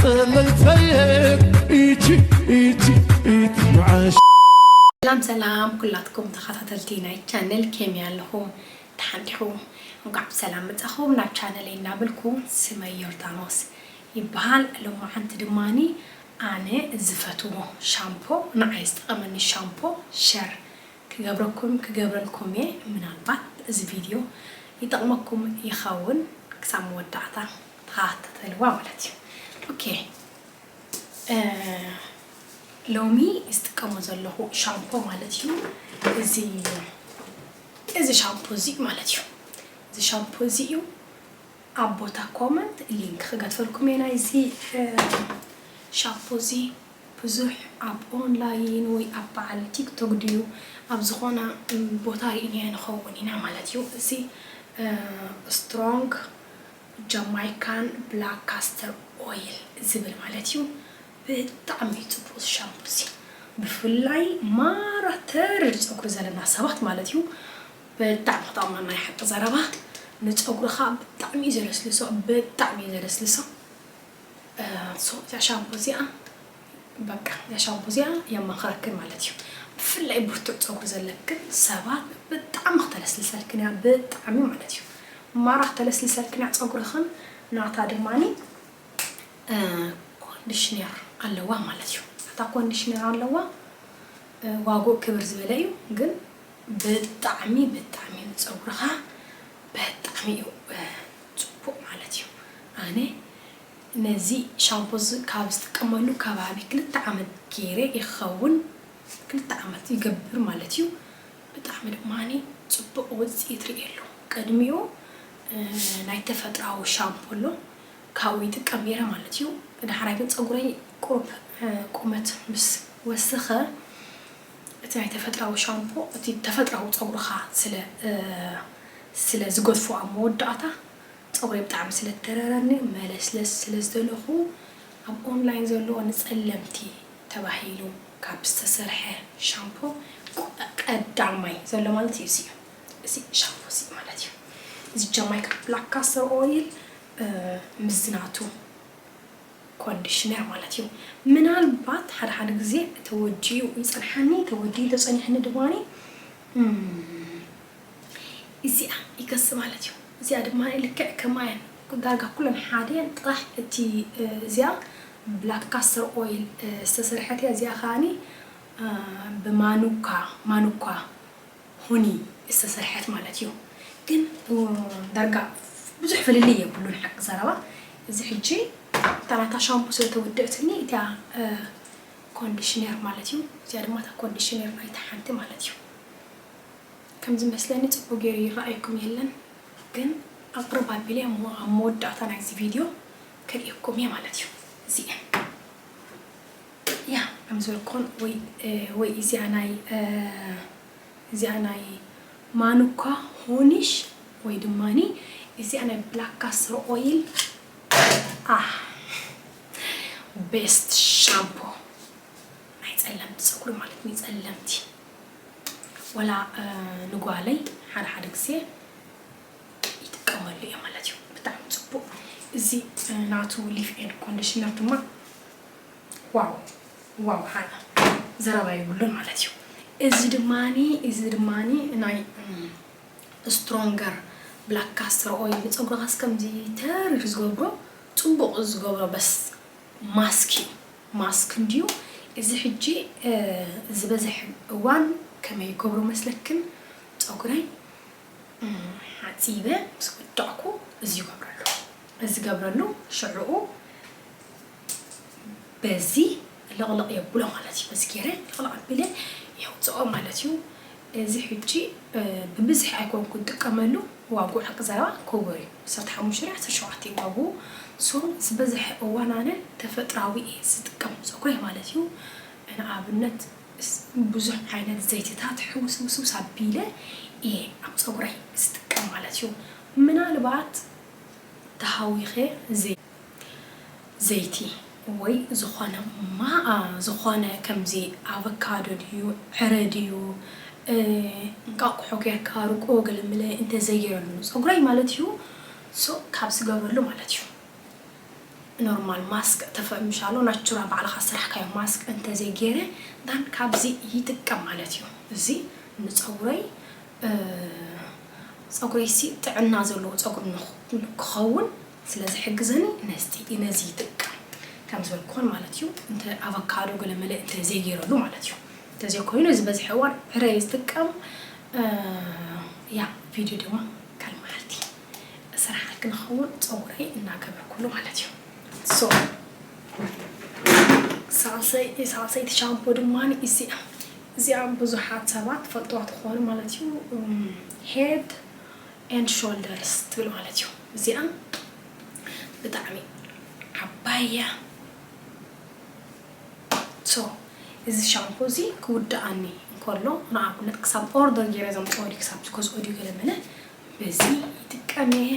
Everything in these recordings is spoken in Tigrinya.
ለይተየ ኢቲ ኢቲ ኢቲ መዓሽ ሰላም ሰላም ኩላትኩም ተኸታተልቲ ናይ ቻነል ከመይ ኣለኹም? ደሓን ዲኹም? እንኳዕ ብሰላም መጻኹም ናብ ቻነለይ እናበልኩ፣ ስመይ ዮርዳኖስ ይበሃል። ሎማዓንቲ ድማኒ ኣነ ዝፈትዎ ሻምፖ፣ ንዓይ ዝጠቐመኒ ሻምፖ ሸር ክገብረኩም ክገብረልኩም እየ። ምናልባት እዚ ቪድዮ ይጠቕመኩም ይኸውን። ክሳብ መወዳእታ ተኸታተልዋ ማለት እዩ። ኦኬ፣ ሎሚ ዝጥቀሞ ዘለኹ ሻምፖ ማለት እዩ እዚ እዚ ሻምፖ እዚ ማለት እዩ። እዚ ሻምፖ እዚ እዩ። ኣብ ቦታ ኮመንት ሊንክ ክገትፈልኩም እየ ናይዚ ሻምፖ እዚ። ብዙሕ ኣብ ኦንላይን ወይ ኣብ በዓል ቲክቶክ ድዩ ኣብ ዝኾነ ቦታ ርኢናዮ ንኸውን ኢና ማለት እዩ። እዚ ስትሮንግ ጃማይካን ብላክ ካስተር ኦይል ዝብል ማለት እዩ። ብጣዕሚ እዩ ፅቡቅ ሻምፖ እዚ፣ ብፍላይ ማራ ተሪር ፀጉሪ ዘለና ሰባት ማለት እዩ። ብጣዕሚ ክጠቕመና ናይ ሓቂ ዘረባ። ንፀጉርኻ ብጣዕሚ እዩ ዘለስልሶ፣ ብጣዕሚ እዩ ዘለስልሶ። ሶ እዛ ሻምፖ እዚኣ በቃ እዛ ሻምፖ እዚኣ የማኽረክን ማለት እዩ። ብፍላይ ብርቱዕ ፀጉሪ ዘለክን ሰባት ብጣዕሚ ክተለስልሰልክን እያ፣ ብጣዕሚ ማለት እዩ። ማራ ክተለስልሰልክን እያ ፀጉርኽን። ናታ ድማኒ ኮንዲሽነር ኣለዋ ማለት እዩ። ናታ ኮንዲሽነር ኣለዋ። ዋግኡ ክብር ዝበለ እዩ ግን ብጣዕሚ ብጣዕሚ ንፀጉርኻ ብጣዕሚ እዩ ፅቡቅ ማለት እዩ። ኣነ ነዚ ሻምፖ ካብ ዝጥቀመሉ ከባቢ ክልተ ዓመት ገይረ ይኸውን። ክልተ ዓመት ይገብር ማለት እዩ። ብጣዕሚ ድማ ፅቡቅ ውፅኢት ርእየሉ። ቅድሚኡ ናይ ተፈጥራዊ ሻምፖ ኣሎ፣ ካብኡ ይጥቀም ነይረ ማለት እዩ። ዳሕራይ ግን ፀጉረይ ቁሩብ ቁመት ምስ ወሰኸ እቲ ናይ ተፈጥራዊ ሻምፖ እቲ ተፈጥራዊ ፀጉርኻ ስለ ስለ ዝገድፎ ኣብ መወዳእታ ፀጉረይ ብጣዕሚ ስለ ተረረኒ መለስለስ ስለ ዝደለኹ ኣብ ኦንላይን ዘለዎ ንፀለምቲ ተባሂሉ ካብ ዝተሰርሐ ሻምፖ ቀዳማይ ዘሎ ማለት እዩ። እዚ እዚ ሻምፖ እዚ ማለት እዩ። እዚ ጃማይካ ብላክ ካስተር ኦይል ምስናቱ ኮንዲሽነር ማለት እዩ። ምናልባት ሓደ ሓደ ግዜ ተወዲኡ ይፀንሓኒ፣ ተወዲኡ ተፀኒሕኒ ድማኒ እዚኣ ይከስ ማለት እዩ። እዚኣ ድማ ልክዕ ከማየን ዳርጋ ኩለን ሓደ እየን። ጥራሕ እቲ እዚኣ ብላክ ካስተር ኦይል ዝተሰርሐት እያ። እዚኣ ከዓኒ ብማኑካ ማኑኳ ሁኒ ዝተሰርሐት ማለት እዩ። ግን ዳርጋ ብዙሕ ፍልልይ የብሉን ሓቂ ዘረባ። እዚ ሕጂ እታ ናታ ሻምፖ ስለ ተወደእትኒ እቲኣ ኮንዲሽነር ማለት እዩ። እዚኣ ድማ እታ ኮንዲሽነር ናይታ ሓንቲ ማለት እዩ። ከም ዝመስለኒ ጽቡቅ ገይሩ ይረኣየኩም የለን፣ ግን ኣቕርብ ኣቢለ እሞ ኣብ መወዳእታ ናይዚ ቪድዮ ከርእየኩም እየ ማለት እዩ። እዚኤን ያ ከም ዝበልኩን ወይ ወይ እዚኣ ናይ እዚኣ ናይ ማኑኳ ሆኒሽ ወይ ድማኒ እዚኣ ናይ ብላክ ካስተር ኦይል ኣ ቤስት ሻምፖ ናይ ጸለምቲ ጸጉሪ ማለት ናይ ጸለምቲ ወላ ንጓለይ ሓደ ሓደ ግዜ ይጥቀመሉ እየ ማለት እዩ። ብጣዕሚ ጽቡቅ። እዚ ናቱ ሊፍ ኤንድ ኮንዲሽነር ድማ ዋው ዋው ሓና ዘረባ የብሉን ማለት እዩ። እዚ ድማኒ እዚ ድማኒ ናይ ስትሮንገር ብላክ ካስተር ኦይል ንፀጉርኻስ ከምዚ ተሪር ዝገብሮ ጽቡቅ ዝገብሮ በስ ማስክ እዩ። ማስክ እንድዩ እዚ ሕጂ ዝበዝሕ እዋን ከመይ ይገብሮ መስለክን ፀጉረይ ሓፂበ ምስ ወዳእኩ እዚ ይገብረሉ እዚ ገብረሉ ሽዕኡ በዚ ልቕልቕ የብሎ ማለት እዩ። በዚ ገይረ ልቕልቕ ኣቢለ የውፅኦ ማለት እዩ። እዚ ሕጂ ብብዝሒ ኣይኮንኩ ዝጥቀመሉ ዋግኡ ሓቂ ዘረባ ክቡር እዩ። ዓሰርተ ሓሙሽተ ዓሰርተ ሸውዓተ እዩ ዋግኡ። ሶ ዝበዝሐ እዋን ኣነ ተፈጥራዊ እየ ዝጥቀም ፀጉረይ ማለት እዩ። ንኣብነት ብዙሕ ዓይነት ዘይትታት ሕውስውስውስ ኣቢለ እየ ኣብ ፀጉረይ ዝጥቀም ማለት እዩ። ምናልባት ተሃዊኸ ዘይ ዘይቲ ወይ ዝኾነ ማኣ ዝኾነ ከምዚ ኣቨካዶ ድዩ ዕረ ድዩ እንቃቁሖ ጌርካ ርቆ ገለምለ እንተዘይገይረሉ ፀጉረይ ማለት እዩ ሶ ካብ ዝገብረሉ ማለት እዩ። ኖርማል ማስክ ተፈምሻሎ ናቹራ ባዕልኻ ስራሕካዮ ማስክ እንተዘይገይረ ዳን ካብዚ ይጥቀም ማለት እዩ። እዚ ንፀጉረይ ፀጉረይሲ ጥዕና ዘለዎ ፀጉሪ ክኸውን ስለ ዝሕግዘኒ ነዚ ይጥቀም ከም ዝበልኩኹን ማለት እዩ። እንተ ኣቫካዶ ገለመለ እንተ ዘይገይረሉ ማለት እዩ። እንተዘይኮይኑ ዝበዝሐ እዋን ዕረ እየ ዝጥቀም። ያ ቪድዮ ድማ ካልእ መዓልቲ እሰርሓልኪ ንኸውን ፀጉረይ እናገበርኩሉ ማለት እዩ። So ሳልሰይቲ ሻምፖ ድማ እዚኣ እዚኣ ብዙሓት ሰባት ፈልጥዋ ትኾኑ ማለት እዩ። Head and Shoulders ትብል ማለት እዩ። እዚኣ ብጣዕሚ ዓባያ so እዚ ሻምፖ እዚ ክውድኣኒ እንከሎ ንኣብነት ክሳብ ኦርደር ገይረ ዘምፅኦ ክሳብ ዝገዝኦ ድዩ ገለ መለ በዚ ይጥቀም እየ።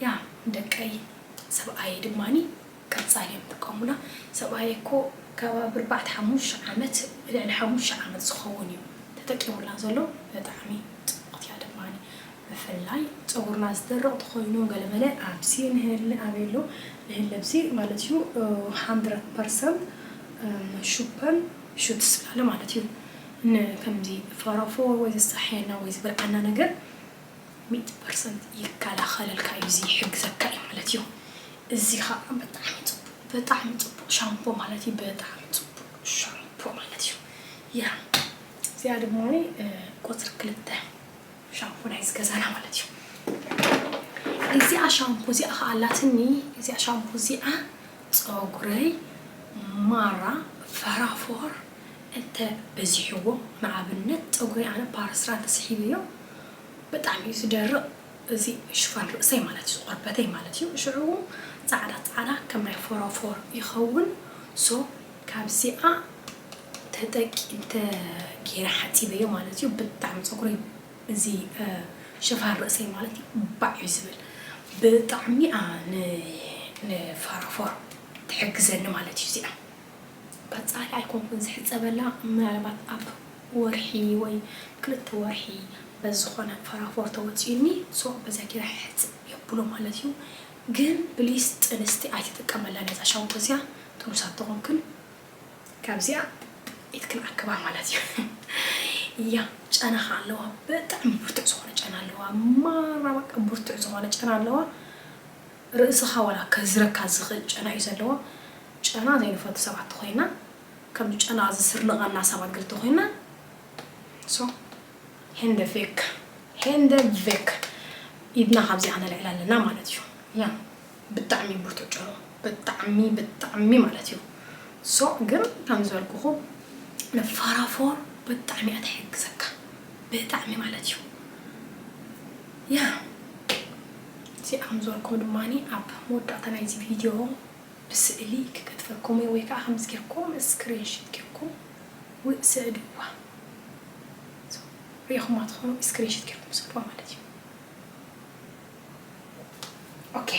ያ ደቀይ ሰብኣየ ድማኒ ቀፃሊ እዮም ጥቀሙላ። ሰብኣየ እኮ ከባቢ ኣርባዕተ ሓሙሽተ ዓመት ልዕሊ ሓሙሽተ ዓመት ዝኸውን እዩ ተጠቂሙላ ዘሎ። ብጣዕሚ ፅቡቕት እያ ድማኒ። ብፍላይ ፀጉርና ዝደርቕ ተኾይኑ ገለመለ ኣብዚ ንህል ኣበሎ ንህል ኣብዚ ማለት እዩ hundred percent ሹፐን ሹት ስላለ ማለት እዩ። ከምዚ ፈረፎር ወይ ዘስጣሕየና ወይ ዝበልዓና ነገር ሚእቲ ፐርሰንት ይከላኸለልካ እዩ፣ እዚ ይሕግዘካ እዩ ማለት እዩ። እዚ ከዓ ብጣዕሚ ፅቡቅ ብጣዕሚ ፅቡቅ ሻምፖ ማለት እዩ። ብጣዕሚ ፅቡቅ ሻምፖ ማለት እዩ። ያ እዚኣ ድማ ቁፅሪ ክልተ ሻምፖ ናይ ዝገዛና ማለት እዩ። እዚኣ ሻምፖ እዚኣ ከዓ ኣላትኒ። እዚኣ ሻምፖ እዚኣ ፀጉረይ ማራ ፈራፎር እንተ በዚሕዎ ንኣብነት ፀጉረይ ኣነ ፓረስራ ተስሒበዮ ብጣዕሚ እዩ ዝደርቕ። እዚ ሽፋን ርእሰይ ማለት እዩ፣ ቆርበተይ ማለት እዩ። ሽዑ ጻዕዳ ጻዕዳ ከም ናይ ፎሮፎር ይኸውን። ሶ ካብዚኣ ተጠቂ እንተ ገይረ ሓጺበዮ ማለት እዩ ብጣዕሚ ፀጉረይ እዚ ሽፋን ርእሰይ ማለት እዩ ባዕ እዩ ዝብል። ብጣዕሚ ንፈራፎር ትሕግዘኒ ማለት እዩ እዚኣ። ቀፃሊ ኣይኮንኩን ዝሕፀበላ፣ ምናልባት ኣብ ወርሒ ወይ ክልተ ወርሒ በዝኾነ ፈራፎር ተወፂኡኒ ሶ በዛ ጌራ ሕፅብ የብሎ ማለት እዩ። ግን ብሊስ ጥንስቲ ኣይትጥቀመላ ነዛ ሻምፖ እዚኣ ጥኑሳት ተኾንክን ካብዚኣ ኢትክን ኣክባ ማለት እዩ። እያ ጨና ከዓ ኣለዋ፣ ብጣዕሚ ብርቱዕ ዝኾነ ጨና ኣለዋ። ማራ በቃ ብርቱዕ ዝኾነ ጨና ኣለዋ። ርእስኻ ዋላ ከዝረካ ዝኽእል ጨና እዩ ዘለዎ። ጨና ዘይንፈቱ ሰባት ተኾይና ከምዚ ጨና ዝስርንቐና ሰባት ግል ተኾይና ሶ ሄንደ ፌክ ሄንደ ፌክ ኢድና ካብዚኣ ነልዕል ኣለና ማለት እዩ። ያ ብጣዕሚ ብርቱዕ ጨሎ ብጣዕሚ ብጣዕሚ ማለት እዩ። ሶ ግን ከም ዝበልኩኹ ንፋራፎር ብጣዕሚ እያ ትሕግዘካ ብጣዕሚ ማለት እዩ። ያ እዚ ከም ዝበልኩም ድማ ኣብ መወዳእታ ናይዚ ቪድዮ ብስእሊ ክገድፈኩም እየ ወይ ከዓ ከምዚ ጌርኩም ስክሪንሽት ጌርኩም ውስእድዋ ሪኢኹማ ትኾኑ ስክሪንሽት ጌርኩም ውሰድዋ ማለት እዩ። ኦኬ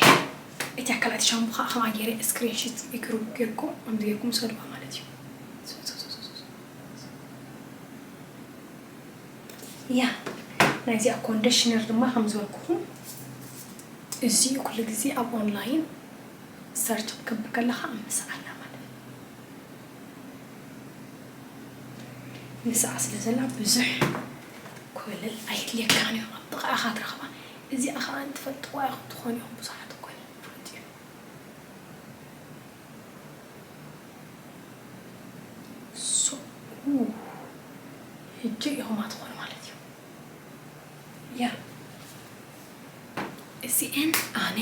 እቲ ኣካላት ሻምቡ ከዓ ከምኣ ገይረ ስክሪንሽት ይግሩ ጌርኩም ከምዚ ጌርኩም ውሰድዋ ማለት እዩ። ያ ናይዚኣ ኮንዲሽነር ድማ ከም ዝበልኩኹም እዚ ኩሉ ግዜ ኣብ ኦንላይን ሰርች ክክብል ከለኻ ኣብ ምስዓላ ማለት እዩ። ምስዓ ስለ ዘላ ብዙሕ ኮለል ኣየድልየካን እዩ ኣብ ጥቓኻ ትረኽባ። እዚኣ ከዓ ትፈልጥዋ ኢኹም ትኾኑ ኢኹም ብዙሓት ኮለል ፍሉጥ እዩ። ሶ ኡ፣ ሕጂ ኢኹም ኣትኾኑ ማለት እዩ። ያ እዚኤን ኣነ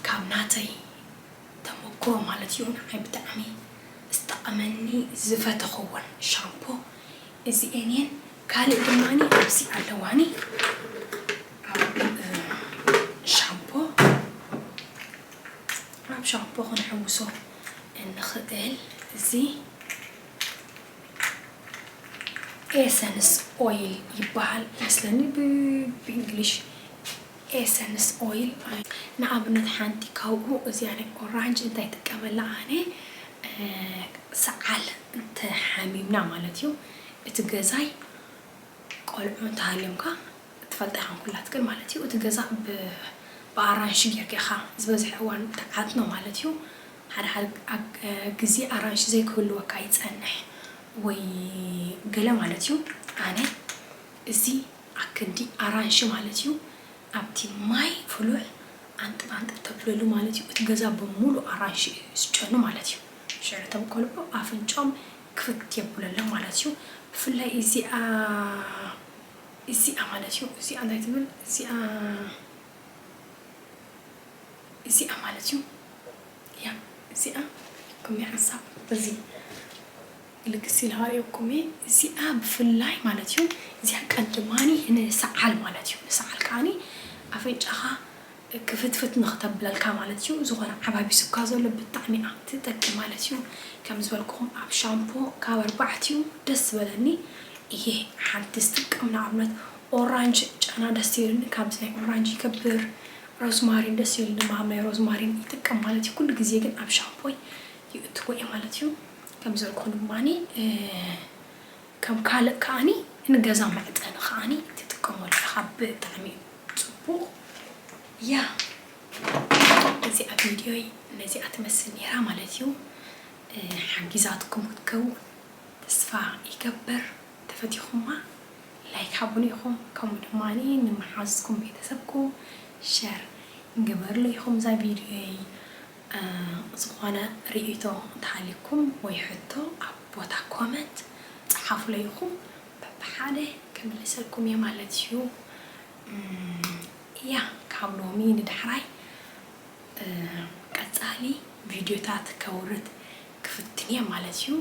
ካብ ናተይ ተመክሮ ማለት እዩ ንዓይ ብጣዕሚ ዝጠቐመኒ ዝፈተኽዎን ሻምፖ እዚኤን እየን። ካልእ ድማኒ ኣብዚ ኣለዋኒ ኣብ ሻምፖ ኣብ ሻምፖ ክንሕውሶ እንኽእል እዚ ኤሰንስ ኦይል ይበሃል መስለኒ ብእንግሊሽ ኤሰንስ ኦይል። ንኣብነት ሓንቲ ካብኡ እዚኣ ናይ ኦራንጅ እንታይ ጥቀመላ ኣነ ሰዓል እንተሓሚምና ማለት እዩ እቲ ገዛይ ቆልዑ እንተሃልዮምካ ትፈልጣ ኢኻን ኩላትክን ማለት እዩ። እቲ ገዛ ብ ብኣራንሺ ጌርካ ኢኻ ዝበዝሐ እዋን ትዓጥኖ ማለት እዩ። ሓደ ሓደ ኣግ- ግዜ ኣራንሺ ዘይክህልወካ ይጸንሕ ወይ ገለ ማለት እዩ። ኣነ እዚ ኣክንዲ ኣራንሺ ማለት እዩ ኣብቲ ማይ ፍሉሕ ኣንጥብ ኣንጥብ ተብለሉ ማለት እዩ። እቲ ገዛ ብምሉእ ኣራንሺ እዩ ዝጨኑ ማለት እዩ። ሽዑ እቶም ቆልዑ ኣፍንጫኦም ክፍት የብለሎም ማለት እዩ። ብፍላይ እዚኣ እዚኣ ማለት እዩ። እዚኣ እንታይ ትብል? እዚኣ እዚኣ ማለት እዩ። ያ እዚኣ ኩሚ ሓሳብ እዚ ልግሲ ኢልሃ እየ ኩሚ እዚኣ ብፍላይ ማለት እዩ። እዚኣ ቀንዲ ማኒ ንሰዓል ማለት እዩ። ንሰዓል ከዓኒ ኣፍንጫኻ ክፍትፍት ንኽተብለልካ ማለት እዩ። ዝኾነ ዓባቢ ስብካ ዘሎ ብጣዕሚ እያ ትጠቅም ማለት እዩ። ከም ዝበልኩኹም ኣብ ሻምፖ ካብ ኣርባዕቲኡ ደስ ዝበለኒ ይሄ ሓንቲ ዝጥቀም ንኣብነት ኦራንጅ ጨና ደስ ይብልኒ። ካብዚ ናይ ኦራንጅ ይገብር። ሮዝማሪን ደስ ይብል ድማ ናይ ሮዝማሪን ይጥቀም ማለት እዩ። ኩሉ ግዜ ግን ኣብ ሻምፖይ ይእትዎ እየ ማለት እዩ። ከም ዝበልኩኹም ድማ ከም ካልእ ከዓኒ ንገዛ መዕጠኒ ከዓኒ ትጥቀመሉ ኢኻ። ብጣዕሚ እዩ ጽቡቕ። ያ እዚኣ ቪድዮይ ነዚኣ ትመስል ነይራ ማለት እዩ። ሓጊዛትኩም ክትከውን ተስፋ ይገብር። ተፈቲኹማ ላይክ ሃቡኒ ኢኹም፣ ከምኡ ድማ ንመሓዝኩም ቤተሰብኩም ሸር ግበርሉ ኢኹም። እዛ ቪድዮይ ዝኾነ ርእይቶ እንተሃልዩኩም ወይ ሕቶ ኣብ ቦታ ኮመንት ጸሓፉለይ ኢኹም፣ በብሓደ ክምልሰልኩም እየ ማለት እዩ። እም፣ ያ ካብ ሎሚ ንዳሕራይ ቀጻሊ ቪድዮታት ከውርድ ክፍትን እየ ማለት እዩ።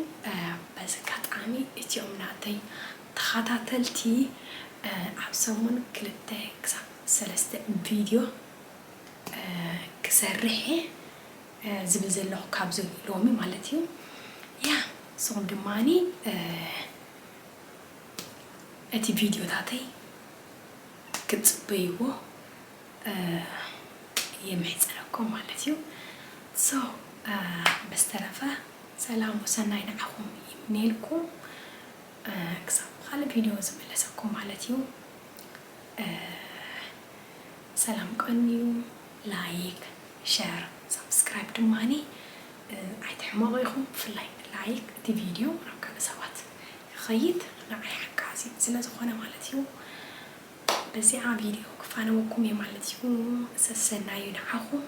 በዚ ኣጋጣሚ እቲኦም ናተይ ተኸታተልቲ ኣብ ሰሙን ክልተ ክሳብ ሰለስተ ቪድዮ ክሰርሕ እየ ዝብል ዘለኹ ካብዚ ሎሚ ማለት እዩ። ያ ንስኹም ድማኒ እቲ ቪድዮታተይ ክትጽበይዎ የምሕጸነኩም ማለት እዩ። ሶ በስተረፈ ሰላም ወሰናይ ንዓኹም ይምነየልኩም። ክሳብ ካልእ ቪድዮ ዝምለሰኩም ማለት እዩ። ሰላም ቀንዩ። ላይክ፣ ሸር፣ ሳብስክራይብ ድማኒ ኣይትሕመቑ ኢኹም። ብፍላይ ላይክ እቲ ቪድዮ ናብ ካልእ ሰባት ይኸይድ ንዓይ ሓጋዚ ስለ ዝኾነ ማለት እዩ። በዚኣ ቪድዮ ክፋነወኩም እየ ማለት እዩ። ሰሰናዩ ንዓኹም።